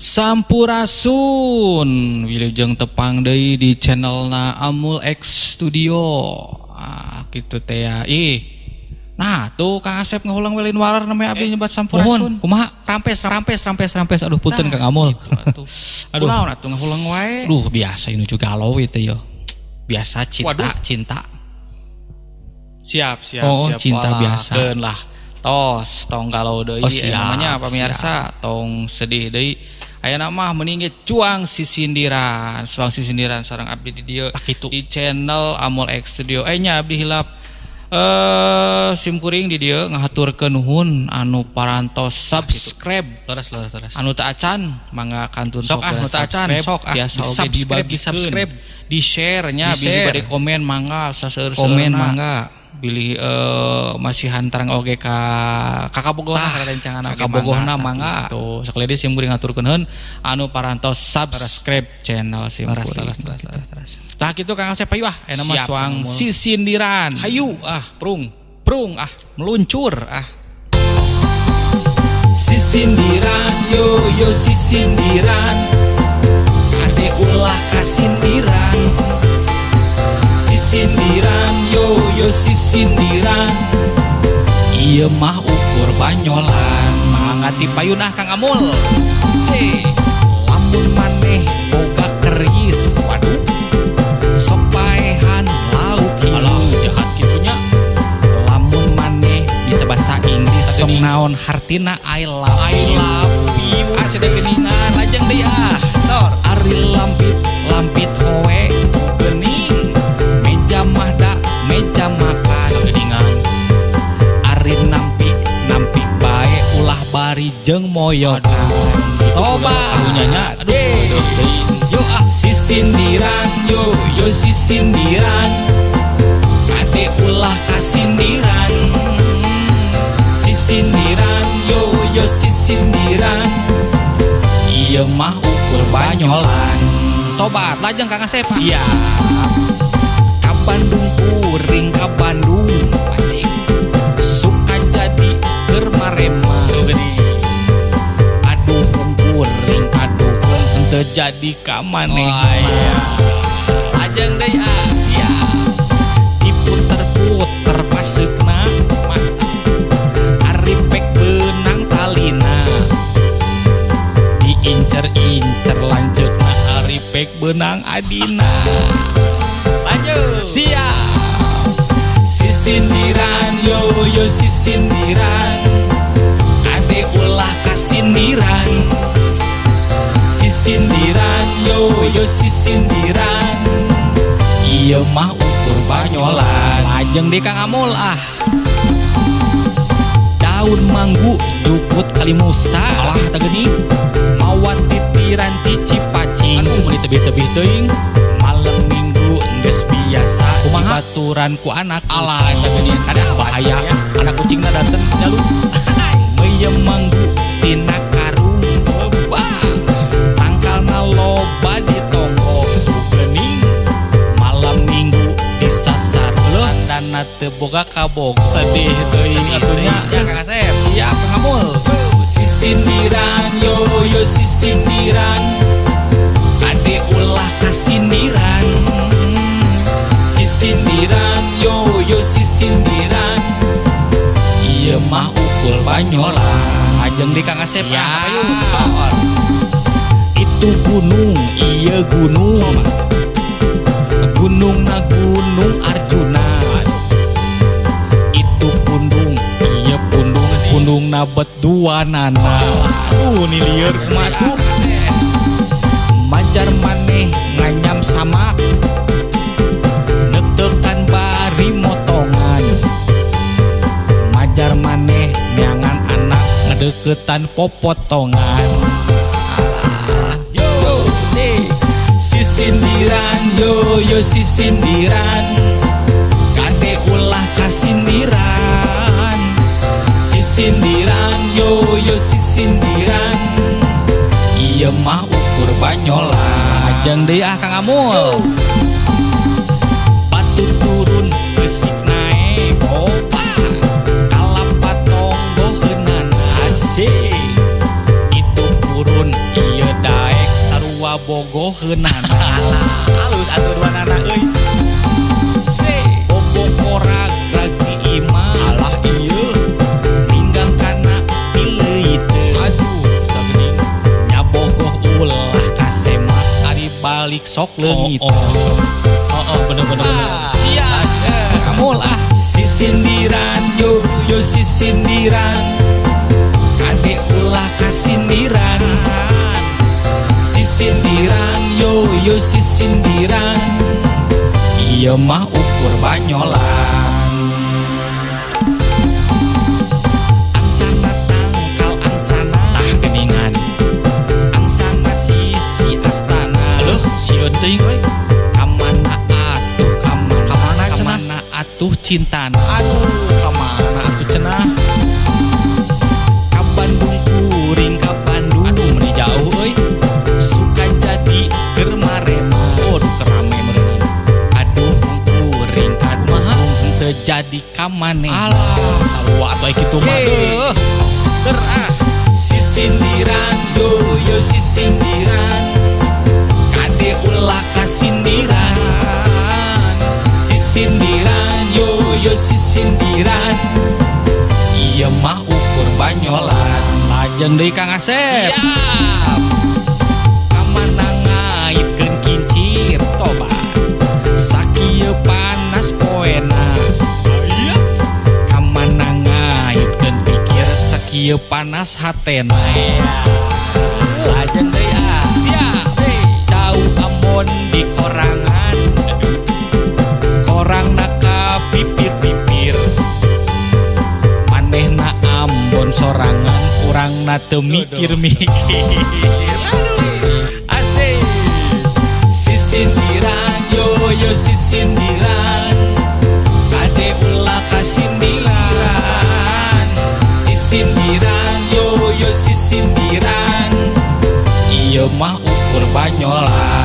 Sampurasun, wilujeng tepang deui di channelna Amul X Studio. Ah, kitu teh ya. Ih. Nah, tuh Kang Asep ngahuleng we lain waler namanya abdi nyebat sampurasun. Kumaha? Rampes, rampes, rampes, rampes. Aduh, punten, Kang Amul. Atuh. Aduh. Kunaon atuh ngahuleng wae? Duh, biasa ini juga galau itu yo. Biasa cinta, Waduh. Cinta. Siap, siap, Oh, siap. cinta Walah, biasa. keun lah. Tos, tong galau deui. Oh, siap, namanya pemirsa, tong sedih deui. Ayeuna mah mending ge cuang sisindiran, cuang sisindiran sareng abdi di dieu Tah kitu. Di channel Amul X Studio. Eh, nya abdi hilap. Sim kuring di dieu ngahaturkeun nuhun anu parantos subscribe. Leres, leres, leres. Anu teu acan mangga kantun. Sok ah, nu teu acan, subscribe. Sok ah, Tiasa oge di-subscribe, dibagikeun. Di-subscribe. Di share nya, Di bilih share. Bade komen mangga saseur-seurna. Komen mangga. Bilih masih hantarang oge ka kakak bogohna, ka rencangan oge. Kakabogohna mangga. Tuh sekali deui sim kuring ngaturkeun nuhun anu parantos subscribe channel sim Leres, kuring. Leres, leres, leres, leres. Tah kitu, Kang Asep, hayu ah, ayeuna mah Siap, cuang Kang Amul. Sisindiran. Hayu ah, prung. Prung ah, meluncur ah. Sisindiran yo yo sisindiran, kade ulah kasindiran. Sisindiran yo yo sisindiran, ieu mah ukur banyolan. Mangga ti payun ah, Kang Amul. C lamun maneh boga keris, Waduh. Sok paehan lauk hiu. Alah, jahat kitunya. Lamun maneh bisa bahasa Inggris, sok Geuning. Naon hartina I love I you. Love you. Ah, sudah geuningan. Lajeng deui ah. Tor. Ari lampit lampit hoe, Geuning. Meja mah da meja makan. Geuningan. Ari nampik nampik bae, ulah bari jeung moyokan. Toba. Karunya nya. Aduh, aduh, deui. Yo ah, sisindiran yo yo sisindiran, kade ulah kasindiran. Sisindiran yo yo sisindiran, ieu mah ukur banyolan. Tobat, lajeng Kang Asep. Siap. Ka Bandung kuring, ka Bandung. Asik. Suka jadi keur marema. Tuh geuning. Aduh kuring, aduh, henteu jadi ka manehna. Wah, iya. Lajeng deui ah. Siap. Diputer-puter paseukna. Mantap. Ari pek beunang talina, diincer-incer lanceukna. Ari pek beunang adina. Lanjut. Siap. Sisindiran yo yo sisindiran, kade ulah kasindiran. Sisindiran yo yo sisindiran, ieu mah ukur banyolan. Lajeng deui, Kang Amul ah. Daun manggu jukut kalimusa. Alah, tah geuning. Mawa titiran ti Cipacing. Aduh, meuni tebih-tebih teuing. Malam minggu geus biasa. Kumaha? Dibaturan ku anak Alah, kucing. eta geuning. Kada Bahaya. ya. Anak kucingna dateng nyalu. Meyem manggu tina karung. Wah, tangkalna loba di tonggo. Tuh geuning. Malam minggu disasar. Loh. Tandana teu boga kabog. Sedih teuing Sedih atuh nya. teuing. Ya, Kang Asep. Siap, Kang Amul. Sisindiran yo yo sisindiran, kade ulah kasindiran. Sisindiran yo yo sisindiran, ieu mah ukur banyolan. Lajeng deui, Kang Asep ah. Siap. Hayu, soal. Itu gunung, iya gunung, gunung na Gunung Arjuna. Itu pundung, iya pundung, pundung na bet dua nana. Aduh, ni lieur kumaha tuh? Majar maneh nganyam samak, netekan bari motongan. Majar maneh neangan anak, ngedeketan popotongan. Yo, si sisindiran yo yo sisindiran, kade ulah kasindiran. Sisindiran yo yo sisindiran, ieu mah ukur banyolan. Lajeng deui ah, Kang Amul. Batu turun gesik naek. Opa. Kalapa tonggoheunana. Asik. Itu purun, iya. Ieu daek sarua bogoheunana. Alah, halus atuh duanana euy. Se bobo korag di imah. Alah ieu ninggang kana pileiteun. Aduh, tah geuning nya bogoh ulah kasema, ari balik sok leungit. Oh, bener bener bener. Siap. Kamu lah sisindiran, yo yo sisindiran. Kade ulah kasindiran. Sisindiran, yo yo sisindiran. Ieu mah ukur banyolan. Angsana tangkal angsana, tah geningan. Angsana sisi astana. Aduh, sieun teuing euy. Kamana atuh kamana? Kamana cenah? Kamana atuh cintana? Aduh, kamana atuh cenah? Ka Bandung kuring, ka Bandung. Aduh, meni jauh euy. Suka jadi keur marema. Waduh, kerame meureunana. Aduh, kuring ka Bandung henteu jadi ka maneh. Alah, sarua atuh ai kitu mah Yeay. deuh. Ger ah. Sisindiran, yo yo sisindiran. Kade ulah kasindiran. Sisindiran, yo yo sisindiran. Ieu mah ukur banyolan. Lajeng deui, Kang Asep. Siap. Kamana ngaitkeun kincir, toba. Sakieu panas poena. Iya. Kamana ngaitkeun pikir, sakieu panas hatena. Lajeng deui ah. Siap. Cau Ambon di korangan. Korangna ka pipir-pipir. Manehna Ambon sorangan, urangna teu mikir-mikir. Asik. Sisindiran, yo yo sisindiran. Kade ulah kasindiran. Sisindiran, yo yo sisindiran. Ieu mah ukur banyolan.